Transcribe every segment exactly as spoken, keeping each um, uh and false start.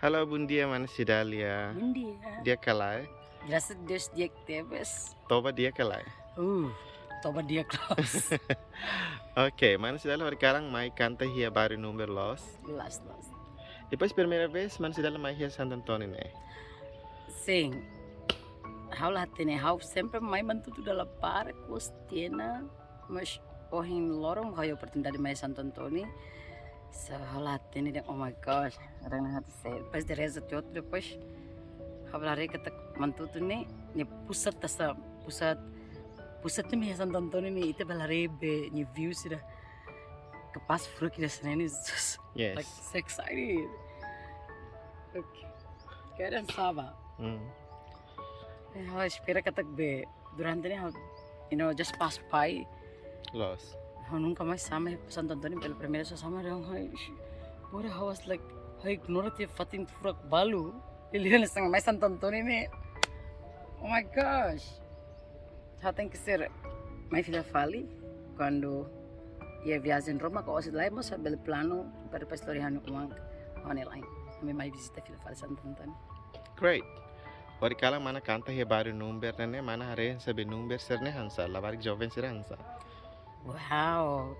Halo, bondia, mana Cidalia. Bondia. Di'ak ka lae? Graças a Deus, di'ak tebes. Toba di'ak ka lae? Uh, toba di'ak loos. Oke, mana Cidalia, horikalan mai kanta iha bairru Number loos? Loos, loos. Depois primeira vez mana Cidalia mai iha Santo António ne'e? Sin. Ha'u la hatene, ha'u sempre mai mantutu dala barak loos tiha ona, mas ohin loron ha'u iha oportunidade mai Santo António. So, ha'u la hatene dehan, oh my gosh, orang na hati se. Depois de reza tuir, depois ha'u bele haree katak mantutu ne'e, ne'e pusat hanesan, pusat, pusat ne'e iha Santo António ne'e, ita bele haree be nia view sira. Kapás furak ida hanesan ne'e, sus. Yes. Like, so excited. Okay. Quero saber. Hmm. Eh, ha'u espera katak be durante ne'e ha'u, you know, just pass by. Loos. Ha'u nunka mais sama Santo António pela primeira vez, sama dehan ha'u, sh-, bora, ha'u was like, ha'u ignora tiha fatin furak balu. Liuliu hanesan mai Santo António ne'e. Oh my gosh. Ha'u tenke ser mai fila fali kuandu iha viajen ruma ka osit lai mós bele planu para depois lori ha'u-nia oan, ha'u-nia la'en. Ami mai vizita fila fali Santo António. Great. Horikalan mana kanta iha bairru Number ne'e, mana haree hanesan be Number sira ne'e hanesan, labarik joven sira hanesan? Wow.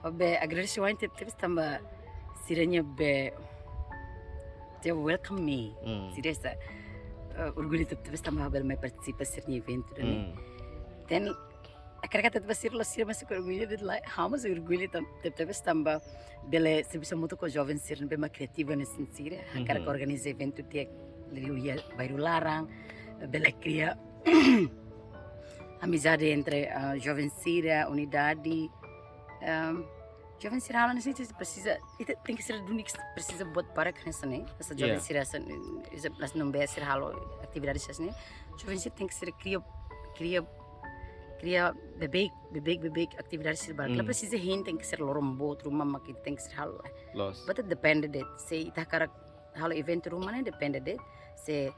Ha'u be agradese wa'in tebetebes tanba sira-nia be, they welcome me. Hmm. Sira hanesan, eh, orgullu tebetebes tanba ha'u bele mai partisipa sira-nia eventu ne'e. Hmm. Then, hakarak hatete ba sira, la'ós sira mak orgullu de'it, like, ha'u mós orgullu tan-, tebetebes tanba bele servisu hamutuk ho joven sira ne'ebé mak kriativu hanesan sira, hakarak Mhm. organiza eventu di'ak liuliu iha bairru laran, bele kria amizade entre, ah, joven sira, unidade. Ehm, joven sira halo hanesan ne'e presiza, ita tenke ser duni, presiza buat barak hanesan ne'e. Hanesan joven Yeah. sira hanesan, hanesan Number sira halo atividade hanesan ne'e. Joven sira tenke ser kria, kria, kria beibeik, beibeik, beibeik atividade sira barak. La Mm. presiza hein tenke ser loron boot ruma mak ita tenke ser halo. Loos. But it depende de'it. Se ita hakarak halo eventu ruma ne'e depende de'it. Se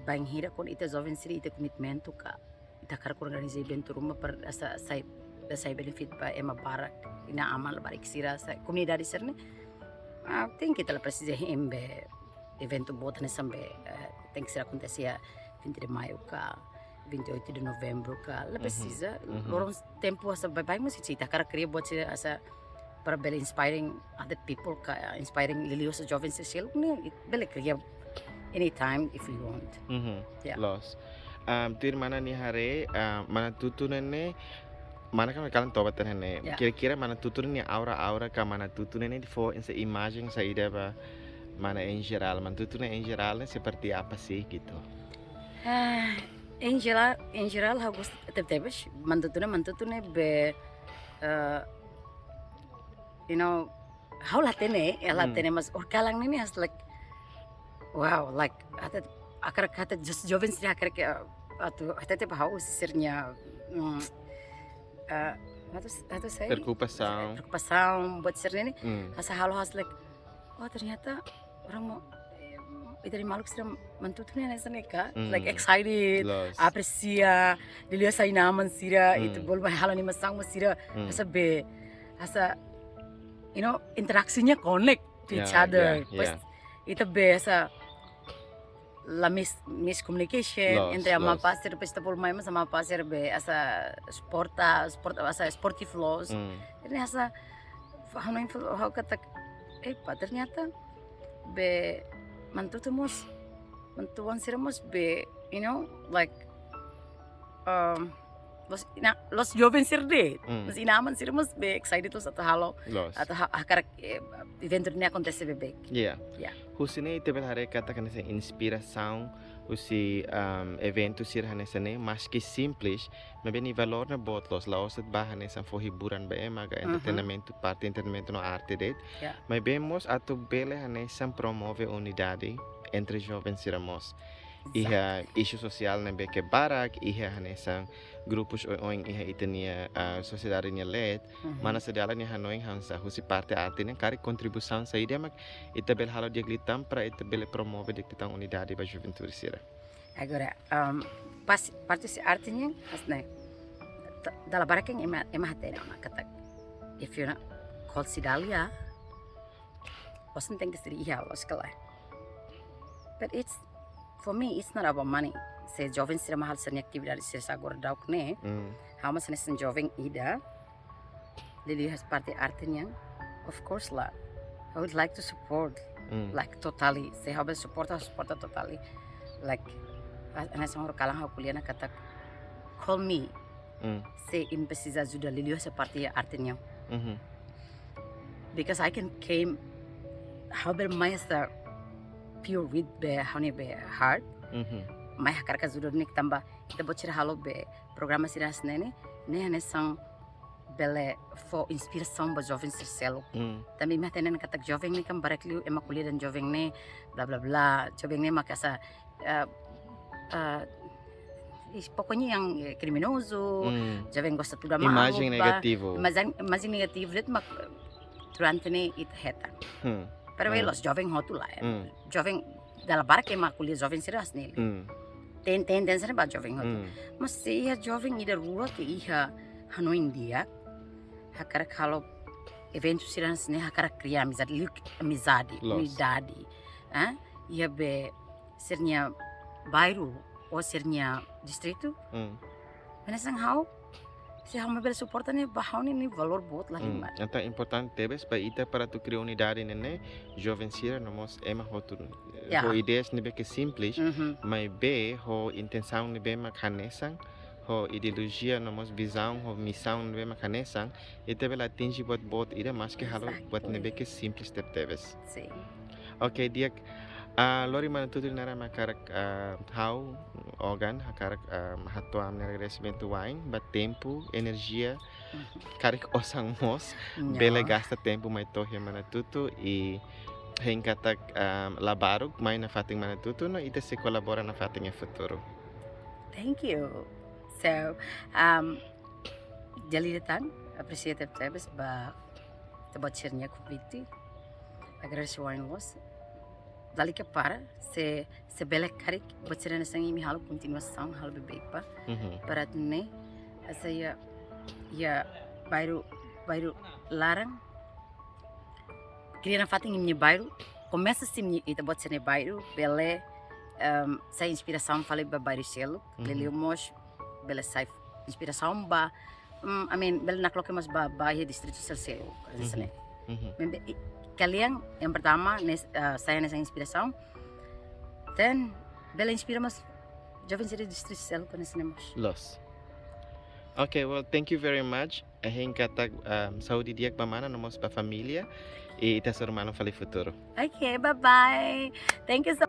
bainhira kuandu ita joven sira ita komitmentu ka ita hakarak organiza eventu ruma para hanesan sai, hanesan sai benefit ba ema barak, inan-aman labarik sira, hanesan komunidade sira ne'e. Ah, tenke, ita la presiza hein be eventu boot hanesan be, eh, tenke ser akontese iha vinte de Maio ka, vinte e oito de Novembro ka, la Mhm. presiza. Mhm. Loron tempu hanesan baibain mós ita hakarak kria buat sira hanesan para bele inspiring other people ka, inspiring liuliu hanesan joven sira seluk ne'e, it-, bele kria anytime if we want. Mhm. Ya. Loos. Um, tuir mana nia haree, ah, Manatutu ne'e, mana kan kalan toba tan ne'e. Ya. Kira-kira Manatutu ne'e aura-aura ka Manatutu ne'e fó hanesan imajen saida ba mana em geral, Manatutu ne'e em geral ne'e seperti apa sih gitu? Ah, em geral, em geral, ha'u gosta tebetebes, Manatutu ne'e, Manatutu ne'e be, eh, you know, ha'u la hatene, ha'u la Hmm. hatene, mas horikalan ne'e hanesan like, wow, like, hatete, hakarak hatete just joven sira hakarak, eh, atu hatete ba ha'u sira-nia, mm, eh, atu, atu saida? Preokupasaun. Preokupasaun buat sira ne'e. Hmm. Hanesan halo hanesan like, oh, ternyata orang mau, eh, ita-nia maluk sira Manatutu ne'e hanesan ne'e ka, Hmm. like excited, Loos. apresia, liuliu hanesan inan-aman sira, Hmm. ita bolu ba halo nia masak mós sira, Hmm. hanesan be, hanesan, you know, interaksinya connect to each Ya, other. ya, Pas ya. ita be hanesan la mis-, miscommunication Loos, entre ama loos. pasir, pas ita bolu mai mós ama pasir be hanesan sporta, sport, hanesan sportive loos. Hmm. Jadi hanesan, ha'u-nia info, ha'u katak, eh, pa, ternyata be Manatutu mós, Manatuan sira mós be, you know, like, um, loos, na, loos joven sira de'it, Mm. mas inan-aman sira mós be excited loos atu halo, Loos. atu ha-, hakarak, eh, eventu ne'e akontese beibeik. Ya. Ya. Husi ne'e ita bele haree katak hanesan inspirasaun husi, um, eventu sira hanesan ne'e, maski simples, maibé nia valór ne'e boot loos, la'ós de'it ba hanesan fó hiburan ba ema ka, Mhm. entretenimentu, parte entretenimentu no arte de'it. Ya. Maibé mós atu bele hanesan promove unidade entre joven sira mós. Iha isu sosiál ne'ebé ke barak, iha hanesan grupus oioin iha ita-nia, ah, sosiedade nia leet, Mhm. mana Cidalia nia hanoin hanesan husi parte arte ne'e karik kontribuisaun saida mak ita bele halo di'ak liután para ita bele promove di'ak liután unidade ba juventude sira. Agora, um, pas, parte husi arte nian, hanesan ne'e, ta-, dala barak ema, ema hatene ona katak, if you not call Cidalia, loos ne'e tenke ser iha, loos ka lae. But it's, for me, it's not about money. Se joven sira mak halo sira-nia atividade sira agora daudaun ne'e, Mm. ha'u mós hanesan joven ida, liuliu iha parte arte nian, of course lah, I would like to support, Mm. like, totally. Se ha'u bele suporta, ha'u suporta totally. Like, a-, hanesan horikalan ha'u ko'alia ona katak, call me. Mm. Se imi presiza ajuda liuliu iha parte arte nian. Mhm. Because I can came, ha'u bele mai hanesan pure with be, ha'u-nia be heart. Mhm. Mai hakarak ajuda ne'e tanba ita-boot sira halo be programa sira hanesan ne'e, ne'e hanesan bele fó inspirasaun ba joven sira seluk. Mm. Tanba imi hatene katak joven ne'e kan barak liu ema ko'alia dehan joven ne'e bla bla bla, joven ne'e mak hanesan, eh, eh, is-, pokoknya yang, eh, kriminozu, Mm. joven gosta tuda Imajen malu, ba. negativu. Imajen, imajen negativu de'it mak durante ne'e ita hetan. Hmm. Pero bele Mm. loos, joven hotu lae. Mm. Joven dala barak ema ko'alia joven sira hanesan ne'e. Mm. Ten, ten, ten sira ba joven hotu. Mm. Mas se iha joven ida rua ke iha hanoin di'ak, hakarak halo eventu sira hanesan ne'e, hakarak kria amizade, liu amizade, Loos. unidade. Ah, iha be sira-nia bairru ou sira-nia distritu. Mm. Hanesan ha'u, se ha'u mak bele suporta ne'e, ba ha'u ne'e, ne'e valór boot la Mm. lima. Entaun importante tebes ba ita para atu kria unidade ne'e, ne'e joven sira no mós ema hotu, eh, Ya. ho ideias ne'ebé ke simples, Mhm. maibé ho intensaun ne'ebé mak hanesan, ho ideolojia no mós vizaun, ho misaun ne'ebé mak hanesan, ita bele atinje buat boot ida maski halo buat Exactly. Ne'ebé ke simples tebetebes. Sin. Oke, di'ak, ah, lori Manatutu nia naran mak hakarak, ah, ha'u, Ogan, hakarak, ah, hato'o ami-nia agradesimentu wa'in ba tempu, enerjia, Mhm. karik osan mós, Nyo. bele gasta tempu mai to'o iha Manatutu i hein katak, ah, la baruk mai nafatin Manatutu no ita sei kolabora nafatin iha futuru. Thank you. So, um, dala ida tan, appreciate tebes ba ita-boot sira-nia konvite. Agradese wa'in loos. Lalika para, se, se bele karik, buat sira hanesan ne'e imi halo kontinuasaun, halo beibeik ba. Mhm. Para atu nune'e, hanesan iha, iha bairru, bairru laran, kria nafatin imi-nia bairru, komesa husi imi-nia, ita-boot sira-nia bairru, bele, em, sai inspirasaun fali ba bairru seluk, Mhm. liuliu mós, bele sai inspirasaun ba, mm, I mean, bele nakloke mós ba, ba iha distritu seluk, hanesan ne'e. Mhm. Maibé, i, kalian yang pertama, nes-, eh, sai hanesan inspirasaun, then, bele inspira mós joven sira distritu seluk, hanesan ne'e mós. Loos. Okay, well, thank you very much. Hein katak, um, saúde di'ak ba mana no mós ba família. I ita hasoru malu fali futuru. Okay, bye-bye. Thank you so